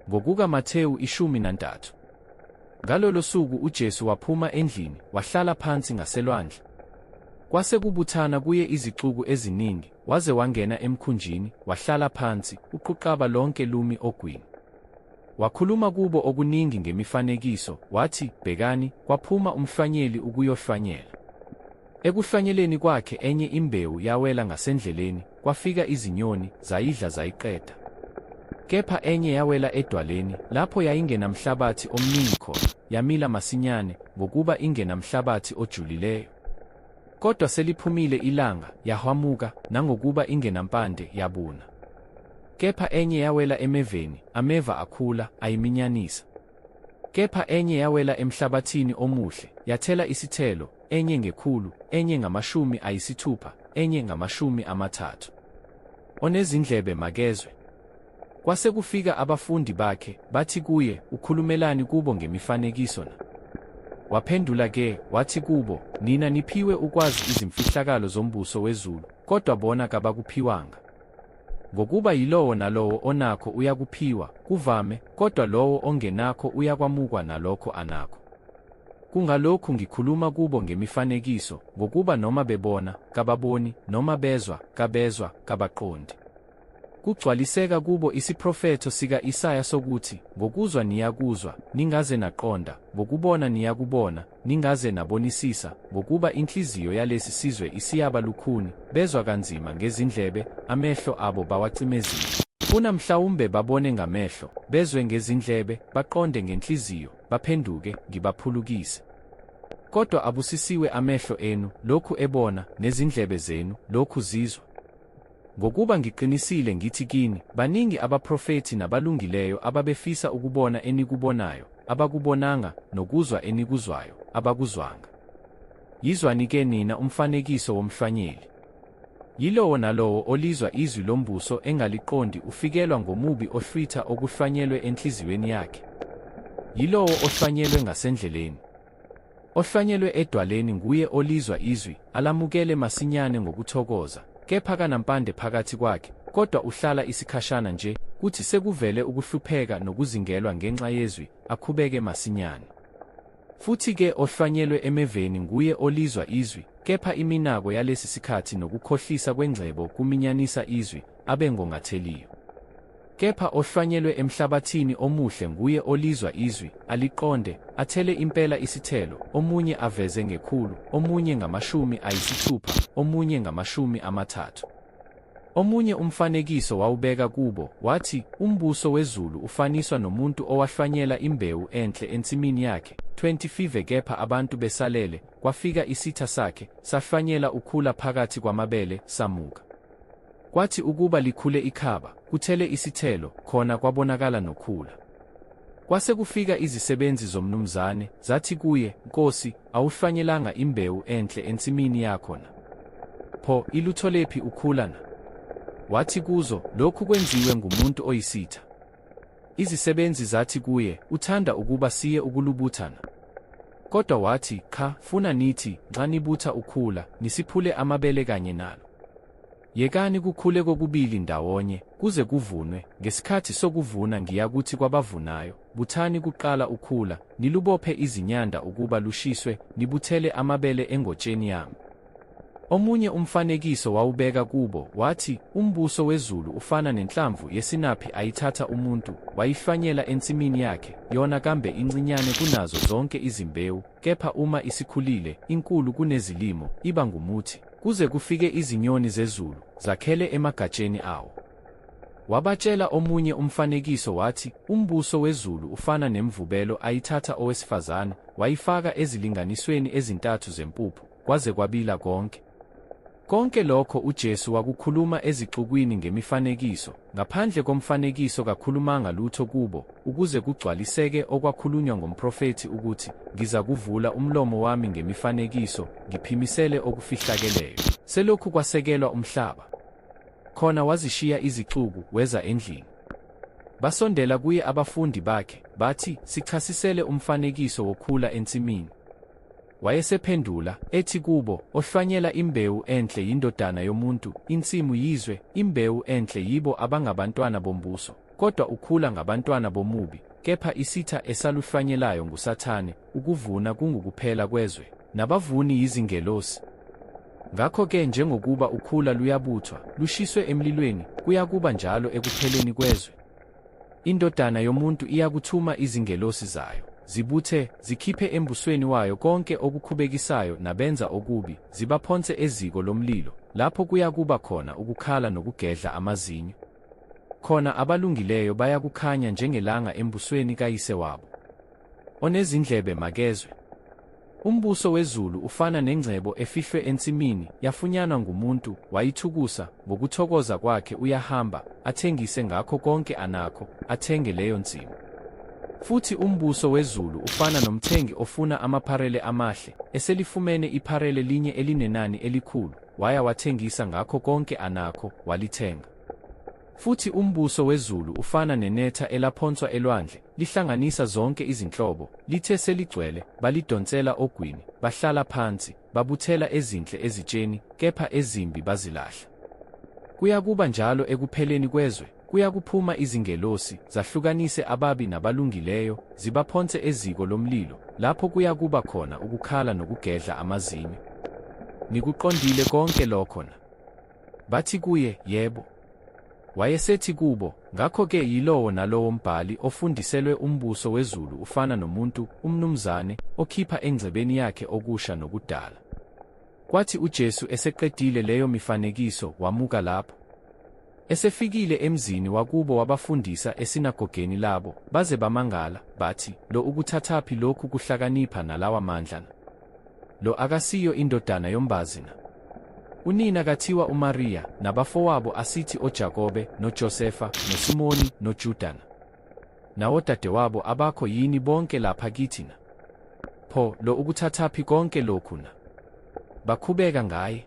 Ngokuka Mathewu 13. Ngalolo suku uJesu waphuma endlini, wahlala phansi ngaselwandle. Kwase kubuthana kuye izixuku eziningi, waze wangena emkhunjini, wahlala phansi, uquqaba lonke lumi ogwini. Wakhuluma kubo okuningi ngemifanekiso, wathi, Bhekani, kwaphuma umhlwanyeli ukuyohlwanyela. Ekuhlwanyeleni kwakhe enye imbewu yawela ngasendleleni, kwafika izinyoni, zayidla zayiqeda. Kepha enye yawela edwaleni, lapho yayingenamhlabathi omningi khona, yamila masinyane, ngokuba ingenamhlabathi ojulileyo. Kodwa seliphumile ilanga, yahwamuka, nangokuba ingenampande, yabuna. Kepha enye yawela emeveni, ameva akhula, ayiminyanisa. Kepha enye yawela emhlabathini omuhle, yathela isithelo, enye ngekhulu, enye ngamashumi ayisithupha, enye ngamashumi amathathu. Onezindlebe makezwe. Kwase kufika abafundi bakhe, bathi kuye, Ukhulumelani kubo ngemifanekiso na? Waphendula ke, wathi kubo, Nina niphiwe ukwazi izimfihlakalo zombuso wezulu, kodwa bona kabakuphiwanga. Ngokuba yilowo nalowo onakho uyakuphiwa, kuvame, kodwa lowo ongenakho uyakwamukwa nalokho anakho. Kungalokhu ngikhuluma kubo ngemifanekiso, ngokuba noma bebona, kababoni, noma bezwa, kabezwa, kabaqondi. Kugcwaliseka kubo isiprofetho sika-Isaya sokuthi, Ngokuzwa niyakuzwa, ningaze naqonda, ngokubona niyakubona, ningaze nabonisisa, ngokuba inhliziyo yalesi sizwe isiyaba lukhuni, bezwa kanzima ngezindlebe, amehlo abo bawacimezile. Funa mhlawumbe babone ngamehlo, bezwe ngezindlebe, baqonde ngenhliziyo, baphenduke, ngibaphulukise. Kodwa abusisiwe amehlo enu, lokhu ebona, nezindlebe zenu, lokhu zizwa. Ngokuba ngiqinisile ngithi kini, baningi abaprofethi nabalungileyo ababefisa ukubona enikubonayo, abakubonanga, nokuzwa enikuzwayo, abakuzwanga. Yizwani-ke nina umfanekiso womhlwanyeli. Yilowo nalowo olizwa izwi lombuso engaliqondi ufikelwa ngomubi ohlwitha okuhlwanyelwe enhliziyweni yakhe. Yilowo ohlwanyelwe ngasendleleni. Ohlwanyelwe edwaleni nguye olizwa izwi, alamukele masinyane ngokuthokoza, kepha kanampande phakathi kwakhe, kodwa uhlala isikhashana nje, kuthi sekuvele ukuhlupheka nokuzingelwa ngenxa yezwi, akhubeke masinyane. Futhi-ke ohlwanyelwe emeveni nguye olizwa izwi, kepha iminako yalesi sikhathi nokukhohlisa kwengcebo kuminyanisa izwi, abe ngongatheliyo. Kepha ohlwanyelwe emhlabathini omuhle nguye olizwa izwi, aliqonde, athele impela isithelo, omunye aveze ngekhulu, omunye ngamashumi ayisithupha, omunye ngamashumi amathathu. Omunye umfanekiso wawubeka kubo, wathi, Umbuso wezulu ufaniswa nomuntu owahlwanyela imbewu enhle ensimini yakhe, 25 kepha abantu besalele, kwafika isitha sakhe, sahlwanyela ukhula phakathi kwamabele, samuka. Kwathi ukuba likhule ikhaba, kuthele isithelo, khona kwabonakala nokhula. Kwase kufika izisebenzi zomnumzane, zathi kuye, Nkosi, awuhlwanyelanga imbewu enhle ensimini yakho na? Pho, ilutholephi ukhula na? Wathi kuzo, Lokhu kwenziwe ngumuntu oyisitha. Izisebenzi zathi kuye, Uthanda ukuba siye ukulubutha na? Kodwa wathi, Qha, funa nithi, nxa nibutha ukhula, nisiphule amabele kanye nalo. Yekani kukhule kokubili ndawonye, kuze kuvunwe, ngesikhathi sokuvuna ngiyakuthi kwabavunayo, Buthani kuqala ukhula, nilubophe izinyanda ukuba lushiswe, nibuthele amabele engotsheni yami. Omunye umfanekiso wawubeka kubo, wathi, Umbuso wezulu ufana nenhlamvu yesinaphi ayithatha umuntu, wayihlwanyela ensimini yakhe, yona kambe incinyane kunazo zonke izimbewu, kepha uma isikhulile, inkulu kunezilimo, iba ngumuthi, kuze kufike izinyoni zezulu, zakhele emagatsheni awo. Wabatshela omunye umfanekiso wathi, Umbuso wezulu ufana nemvubelo ayithatha owesifazane, wayifaka ezilinganisweni ezintathu zempuphu, kwaze kwabila konke. Konke lokho uJesu wakukhuluma ezixukwini ngemifanekiso, ngaphandle komfanekiso kakhulumanga lutho kubo, ukuze kugcwaliseke okwakhulunywa ngomprofethi ukuthi, Ngizakuvula umlomo wami ngemifanekiso, ngiphimisele okufihlakeleyo. Selokhu kwasekelwa umhlaba. Khona wazishiya izixuku, weza endlini. Basondela kuye abafundi bakhe, bathi, Sichasisele umfanekiso wokhula ensimini. Wayesephendula, ethi kubo, Ohlwanyela imbewu enhle yiNdodana yomuntu, insimu yizwe, imbewu enhle yibo abangabantwana bombuso. Kodwa ukhula ngabantwana bomubi, kepha isitha esaluhlwanyelayo nguSathane, ukuvuna kungukuphela kwezwe, nabavuni yizingelosi. Ngakho-ke njengokuba ukhula luyabuthwa, lushiswe emlilweni, kuyakuba njalo ekupheleni kwezwe. INdodana yomuntu iyakuthuma izingelosi zayo, zibuthe, zikhiphe embusweni wayo konke okukhubekisayo nabenza okubi, zibaphonse eziko lomlilo, lapho kuyakuba khona ukukhala nokugedla amazinyo. Khona abalungileyo bayakukhanya njengelanga embusweni kaYise wabo. Onezindlebe makezwe. Umbuso wezulu ufana nengcebo efihlwe ensimini, yafunyanwa ngumuntu, wayithukusa, ngokuthokoza kwakhe uyahamba, athengise ngakho konke anakho, athenge leyo nsimu. Futhi umbuso wezulu ufana nomthengi ofuna amapharele amahle, eselifumene ipharele linye elinenani elikhulu, waya wathengisa ngakho konke anakho, walithenga. Futhi umbuso wezulu ufana nenetha elaphonswa elwandle, lihlanganisa zonke izinhlobo, lithe seligcwele, balidonsela ogwini, bahlala phansi, babuthela ezinhle ezitsheni, kepha ezimbi bazilahla. Kuyakuba njalo ekupheleni kwezwe, kuyakuphuma izingelosi, zahlukanise ababi nabalungileyo, zibaphonse eziko lomlilo, lapho kuyakuba khona ukukhala nokugedla amazinyo. Nikuqondile konke lokho na? Bathi kuye, Yebo. Wayesethi kubo, Ngakho-ke yilowo nalowo mbhali ofundiselwe umbuso wezulu ufana nomuntu, umnumzane, okhipha engcebeni yakhe okusha nokudala. Kwathi uJesu eseqedile leyo mifanekiso, wamuka lapho. Esefikile emzini wakubo wabafundisa esinagogeni labo, baze bamangala, bathi, Lo ukuthathaphi lokhu kuhlakanipha nalawa mandla na? Lo akasiyo indodana yombazi na? Unina kathiwa uMariya, nabafowabo asithi oJakobe, noJosefa, noSimoni, noJuda na? Nawodadewabo abakho yini bonke lapha kithi na? Pho, lo ukuthathaphi konke lokhu na? Bakhubeka ngaye.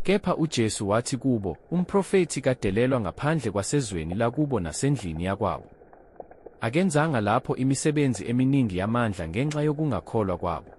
Kepha uJesu wathi kubo, Umprofethi kadelelwa ngaphandle kwasezweni lakubo nasendlini yakwabo. Akenzanga lapho imisebenzi eminingi yamandla ngenxa yokungakholwa kwabo.